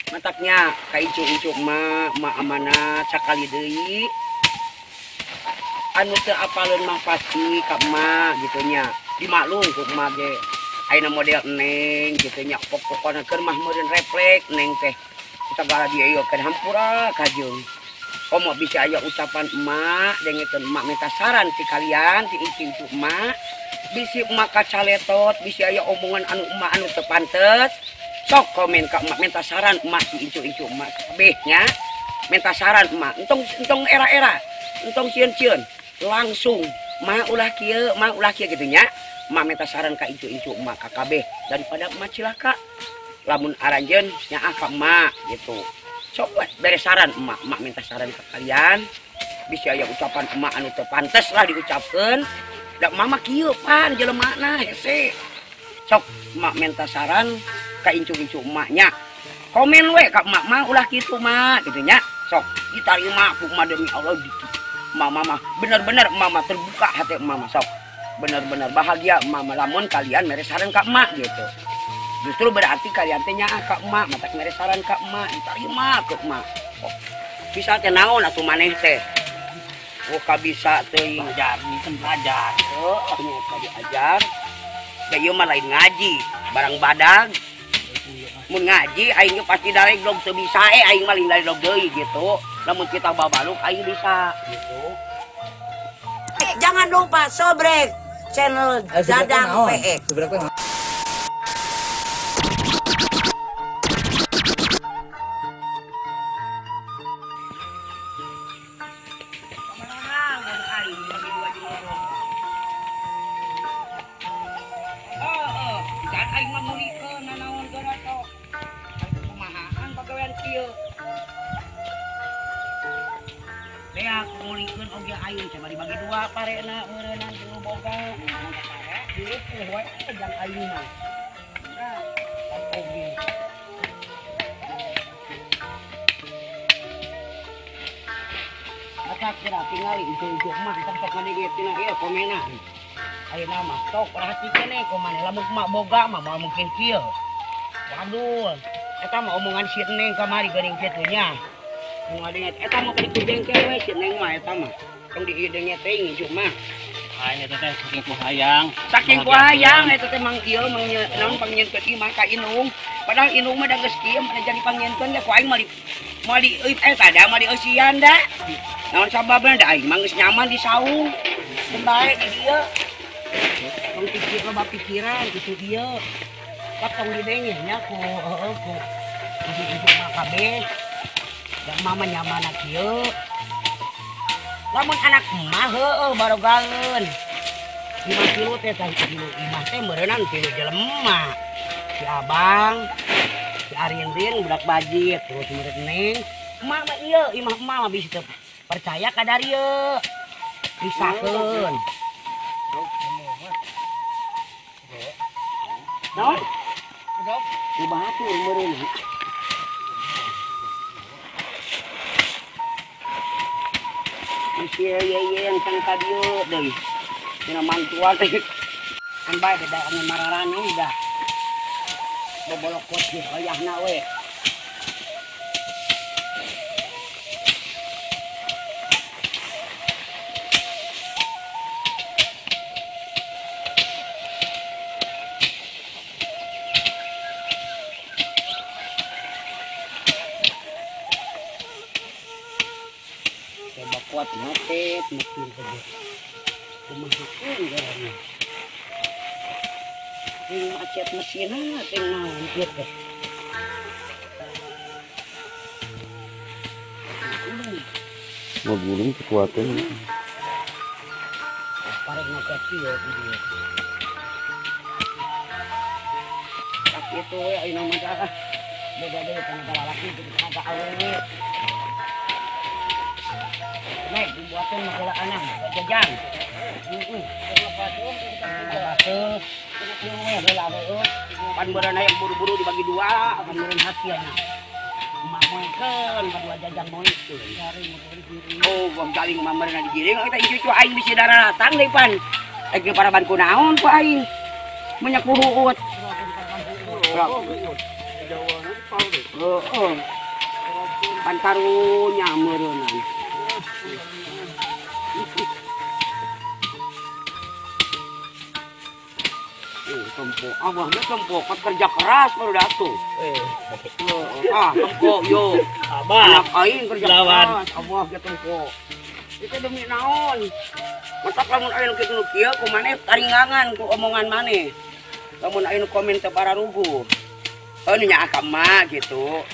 Mataknya ka incu-incu emak, emak amanat sakali deui. Anu teu apaleun mah pasti ka emak gitu nya. Dimaklum ku emak ge. Ayeuna model neng gitu nya pokokna keur mah meureun refleks neng teh. Sagala dieu ieu kan hampura kajeung. Komo bisa aya ucapan emak dengekeun emak minta saran ti kalian ti incu-incu emak. Bisi emak kacaletot, bisi aya omongan anu emak anu teu pantes. Sok komen ka emak minta saran emak ti incu-incu emak kabeh nya. Minta saran emak, entong era-era, entong sieun-sieun, langsung mak ulah kieu, mak ulah kieu gitu nya. Emak minta saran ka incu-incu emak ka kabeh daripada emak cilaka. Lamun aranjeun nyaah ka emak gitu. Sok we bere saran emak, emak minta saran ka kalian. Bisi aya ucapan emak anu teu pantes lah diucapkeun. Da emak mah kieu pan jelemana hese. Sok emak minta saran ka incu-incu emaknya. Komen we ka emak mah ulah kitu mak gitu nya. Sok ditarima ku emak demi Allah gitu. Emak mah bener-bener emak mah terbuka hati emak mah sok. Bener-bener bahagia emak mah lamun kalian mere saran ka emak gitu. Justru berarti kalian teh nyaah ka emak, matak mere saran ka emak, diterima ku emak. Oh, bisa teh naon atuh maneh teh. Oh kabisa teuing belajar, mungkin belajar. Oh, nya diajar. Da ieu mah lain ngaji, barang badag. Mun ngaji aing ge pasti dareglog teu bisa aing mah lain dareglog deui gitu. Lamun kita babaluk aing bisa gitu. Jangan lupa sobrek channel Dadang PE. Aing mah mulikeun nanaon geura sok. Kumahaan pagawean kieu. Beak mulikeun oge aing coba dibagi dua parena meureunnan teu boga. Pare dieupuh we jang aing mah. Nah, oge. Matak geura tingali ieu mah sok ngadieu tina ieu komenan. Ayeuna mah sok perhatikeun we kumaha lamun emak boga mah moal mungkin kieu. Waduh, eta mah omongan si Neng kamari geuning kitu nya. Nu ngadenge eta mah bari ku jengkel we si Neng mah eta mah. Tong diidenge teh ngijuk mah. Aing eta teh saking ku hayang. Saking ku hayang eta teh mang ieu mang naon pangnyieunkeun imah ka Inung. Padahal Inung mah da geus kieu mah jadi pangnyieunkeun ge ku aing mah moal di eta da moal dieusian da. Naon sababna da aing mah geus nyaman di saung. Bae di dieu. Tong pikir loba pikiran gitu dia. Pak tong didenge nya ku heueuh ku ibu-ibu mah kabeh. Da mama nyaman kieu. Lamun anak mah heueuh barogaeun. 5 kilo teh tah kilo imah teh meureunan tilu jelema. Si Abang, si Arinrin budak bajit terus meureun Neng. Emak mah ieu imah emak mah bisa teu percaya ka darieu. Pisakeun. Naon? Di batur meureun. Si yeyen kan ka dieu deui. Dina mantuan teh. Kan bae beda anu mararane dah. Bobolokot di oyahna we. Kuat macet mesin tersebut. Kumahakeun garana. Ting macet mesinna ting naon kieu teh. Ngagulung kekuatan. Parek ngakot kieu di dieu. Tak kitu we ayeuna mah tah. Beda deui tenaga lalaki jeung tenaga awewe. Nek dibuatkan masalah anak jajan. Heeh. Pan meureun hayang buru-buru dibagi dua, pan meureun hasilna. Emak moekeun kadua jajang moekeun. Oh, bom jaling mah meureun digiring kita cucu aing bisi daratang deui pan. Ek paraban ku naon ku aing. Menyak puhuut. Heeh. Pan karunya meureunan. Tempo, abah mah tempo kerja keras baru datu. Tempo yo. Abah. Anak aing kerja keras, abah ge tempo. Itu demi naon? Matak lamun aya nu kitu nu kieu ku maneh taringangan ku omongan maneh. Lamun aya nu komen teu pararuguh. Heuh nu nyaah ka emak gitu.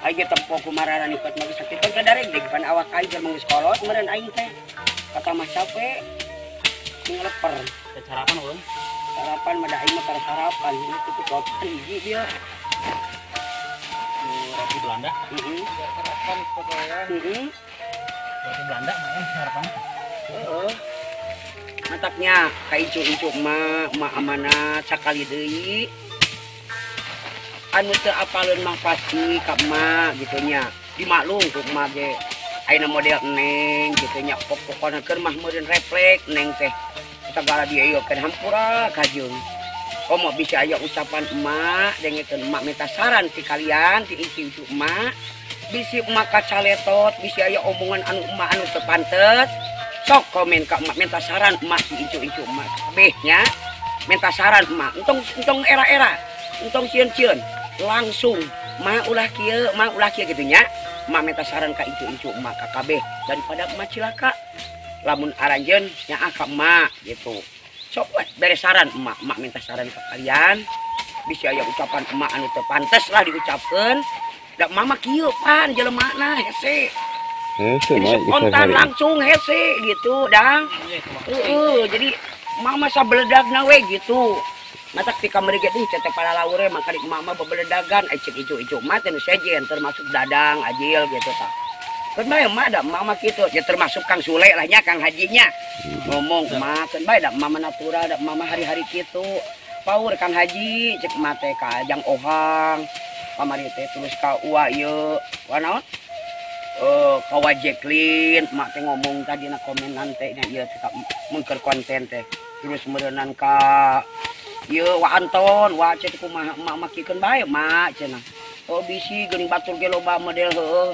Aing ge tempo ku marana nipet mah geus sakitu teh darek deui pan awak aing ge geus kolot meureun aing teh. Kata mah capek. Ngeleper. Sarapan ulun. Sarapan mah da aing mah tara sarapan, ini tutup kopi hiji dia. Roti Belanda. Heeh. Sarapan pokoknya. Heeh. Roti Belanda mah sarapan. Heeh. Mataknya ka incu-incu emak, emak amanat sakali deui. Anu teu apaleun mah pasti ka emak gitu nya. Dimaklum ku emak ge. Ayeuna model neng gitu nya pokokna keur mah meureun refleks neng teh. Segala dia ieu kan hampura kajeung. Komo bisa aya ucapan emak dengekeun emak minta saran ti kalian ti incu-incu emak. Bisi emak kacaletot, bisi aya omongan anu emak anu teu pantes. Sok komen ka emak minta saran emak ti incu-incu emak kabeh nya. Minta saran emak, entong era-era, entong sieun-sieun. Langsung mak ulah kieu, mak ulah kieu gitu nya. Emak minta saran ka incu-incu emak ka kabeh daripada emak cilaka. Lamun aranjeun nyaah ka emak gitu. Sok we bere saran emak, emak minta saran ka kalian. Bisi aya ucapan emak anu teu pantes lah diucapkeun. Da emak mah kieu pan jelemana hese. Hese jadi spontan langsung hese gitu dang. Heeh, jadi emak mah sabeledagna we gitu. Matak ti kamari ge deui teh palalaure mangka di emak mah bebeledagan ai cek icu-icu emak teh nu sejen termasuk Dadang, Ajil gitu tah. Keun bae emak da emak mah kitu ya termasuk Kang Sule lah nya Kang Hajinya. Ngomong emak keun bae da emak mah natural da emak mah hari-hari kitu. Paur Kang Haji cek emak teh ka Ajang Ohang. Kamari teh terus ka Ua ieu wa naon? Ka Wa Jacqueline emak teh ngomong tadi na komenan teh nya ieu teh mun keur konten teh. Terus meureunan ka ieu Wa Anton, wa cek kumaha emak mah kikeun bae emak cenah. Oh bisi geuning batur ge loba model heueuh.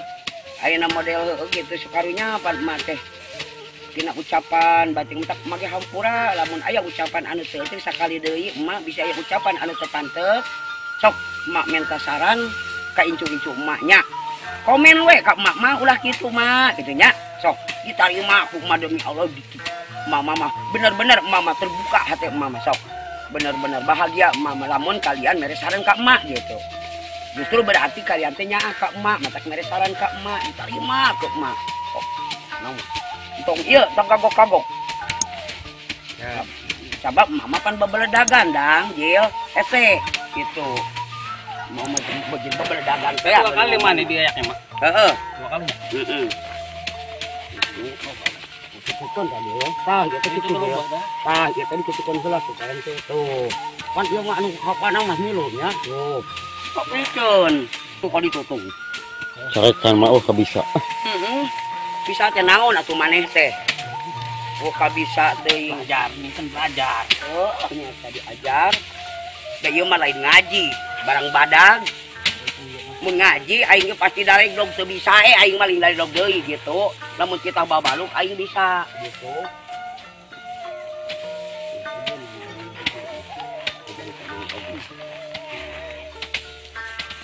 Ayeuna model heueuh gitu sekarunya pan emak teh. Dina ucapan bating tak emak ge hampura lamun aya ucapan anu teu teh sakali deui emak bisa aya ucapan anu teu pantes. Sok emak minta saran ka incu-incu emaknya. Komen we ka emak mah ulah kitu mak gitu nya. Sok ditarima ku emak demi Allah gitu. Emak mah bener-bener emak mah terbuka hati emak mah sok. Bener-bener bahagia emak mah lamun kalian mere saran ka emak gitu. Justru berarti kalian teh nyaah ka emak, matak mere saran ka emak, diterima ku emak. Oh, naon? Entong ieu tong kagok-kagok. Ya. Sabab emak mah pan bebeledagan dang, Jil, hese gitu. Mau mah bebeledagan teh. Dua kali mana diayaknya, Mak? Heeh. Dua kali. Heeh. Kutukan tadi ya. Tah, ieu teh kitu ya. Tah, ieu teh dikutukan heula tuh kalian teh tuh. Pan ieu mah anu hapana mah milu nya. Tuh. Kok pikeun? Tuh kok ditutung. Carekan mah oh kabisa. Heeh. Bisa teh naon atuh maneh teh? Oh kabisa teuing. Belajar, mungkin belajar. Oh, nya tadi ajar. Da ieu mah lain ngaji, barang badag. Mun ngaji aing ge pasti darek dog teu bisa aing mah lain darek dog deui gitu. Lamun kita babaluk aing bisa gitu.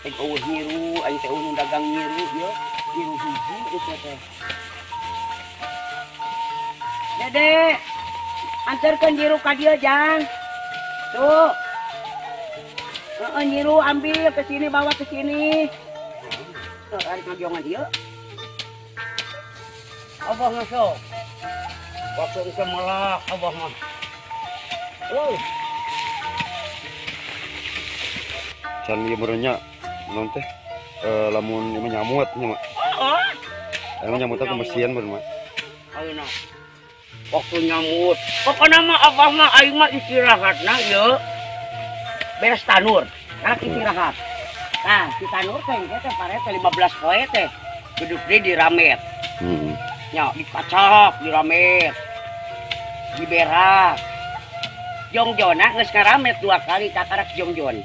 Aing eueuh nyiru, aing teh eueuh dagang nyiru ieu, nyiru hiji ieu teh. Dede, antarkeun nyiru ka dieu jang. Tuh. Heeh, nyiru ambil ke sini, bawa ke sini. Tuh, arek ngagiongan ieu. Abah mah sok. Waktu engke melak abah mah. Oh. Can ieu meureun nya naon teh lamun ieu nyamut nya mak. Heeh. Emang nyamutna kemesian meureun mak. Ayeuna. Waktu nyamut. Pokona mah abah mah aing mah istirahatna ieu. Beres tanur, karena istirahat. Nah, si tanur teh engke teh pare teh 15 poe teh. Duduk deui diramet. Heeh. Nya dikacak, diramet. Diberak. Jongjona geus ngaramet 2 kali kakarak jongjon.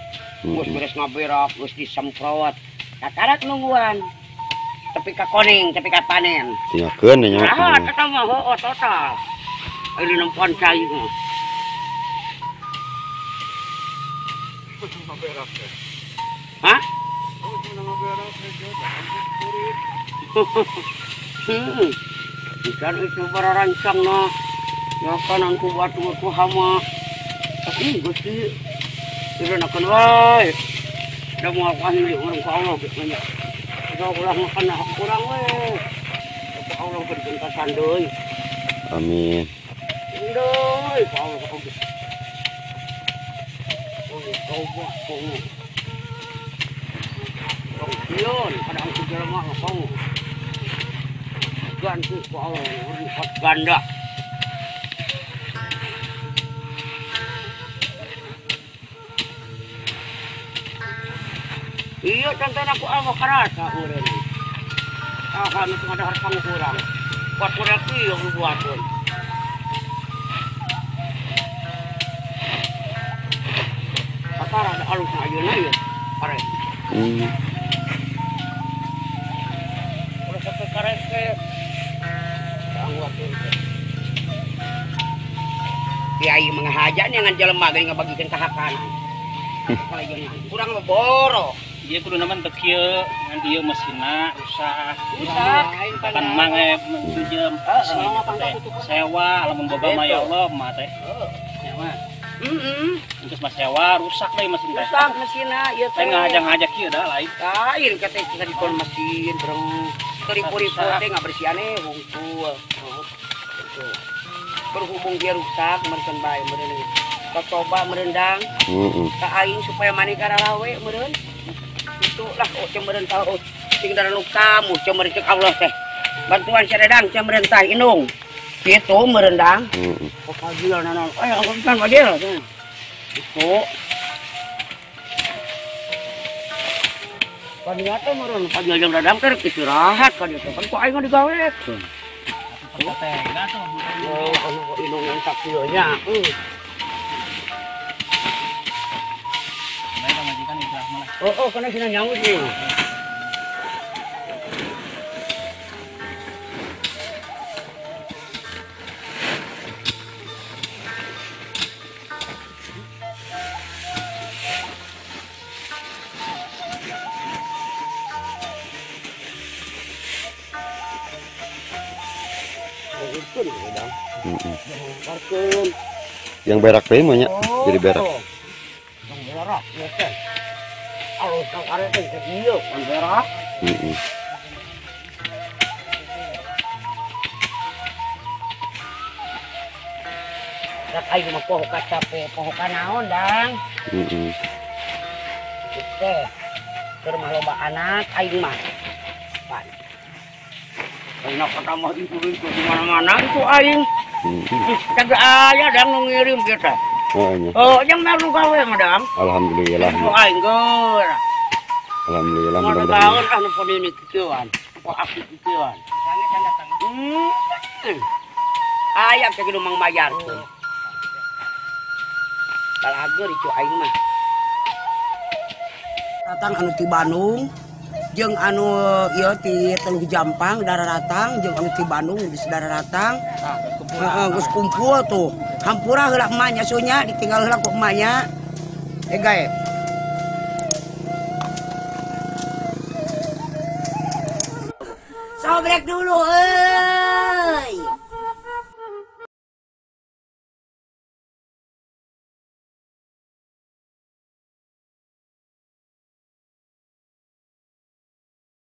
Geus beres ngaberak, geus disemprot. Kakarak nungguan. Tapi ka koning, tapi ka panen. Tinggalkeun nya. Ah, eta mah heueuh total. Ayeuna nempoan cai mah. Hah? Ikan itu barancang nah. Ya kan aku batu ku hama. Tapi Gusti direnakeun wae. Da moal kahili urang ka Allah geus nya. Udah ulah makan hak kurang we. Ka Allah bergentasan deui. Amin. Deui ka Allah oge. Oge coba komo. Tong kada angku jelema komo. Ganti ku Allah lipat ganda. Iya, contohnya aku Allah kerasa urang. Ah, itu ada harta kurang. Buat kurang yang buatun. Kakara ada alus ayeuna ieu. Kare. Ulah sampai kare ke. Angwatun teh. Kiai menghaja ngan jelema ge ngabagikeun ka hakanan. Kurang boro. Iya kudu naman teu kieu, ngan ieu mesinna rusak. Rusak. Kan mang jam sewa lamun boga mah ya Allah mah teh. Nya mah. Heeh. Enggeus mah sewa rusak deui mesin teh. Rusak mesinna ieu teh. Teh ngahajang-hajak kieu da lain. Lain kata kita dikon mesin bareng ripu-ripu teh ngabersiane hungkul. Berhubung dia rusak meureun bae meureun. Coba merendang. Heeh. Ka aing supaya maneh kararawe meureun. Itu lah oh cemeureun tahu sing darah kamu cemeureun cek Allah teh. Bantuan saredang cemeureun tah indung. Kitu merendang. Heeh. Pagil naon. Eh aku kan pagil. Itu. Paniata meureun pagil jeung dadang teh istirahat ka dieu teh. Kan ku aing digawekeun. Teh atuh. Oh, anu indung yang tak kieu nya. Oh, oh, kena sini nyamuk sih. Yang berak teh mah nya, jadi berak. Yang berak, ya teh. Alus kang are teh ieu kan berak. Heeh. Dak aing mah poho ka cape, poho ka naon dang. Heeh. Teh. Keur mah loba anak aing mah. Pan. Aing kata mah itu di mana-mana itu aing. Kagak aya dang nu ngirim kieu teh. Oh, yang mau nu gawe madam. Alhamdulillah. Itu aing geura. Alhamdulillah mudah-mudahan. Anu pun ini kieuan, kok aktif kieuan. Aya teh kudu mang mayarkeun. Balager itu aing mah. Datang anu ti Bandung jeung anu ieu ti Teluk Jampang daratang jeung anu ti Bandung geus daratang. Heeh, geus kumpul tuh. Hampura heula emak nya sunya ditinggal heula ku emaknya. Eh gae. Sobrek dulu.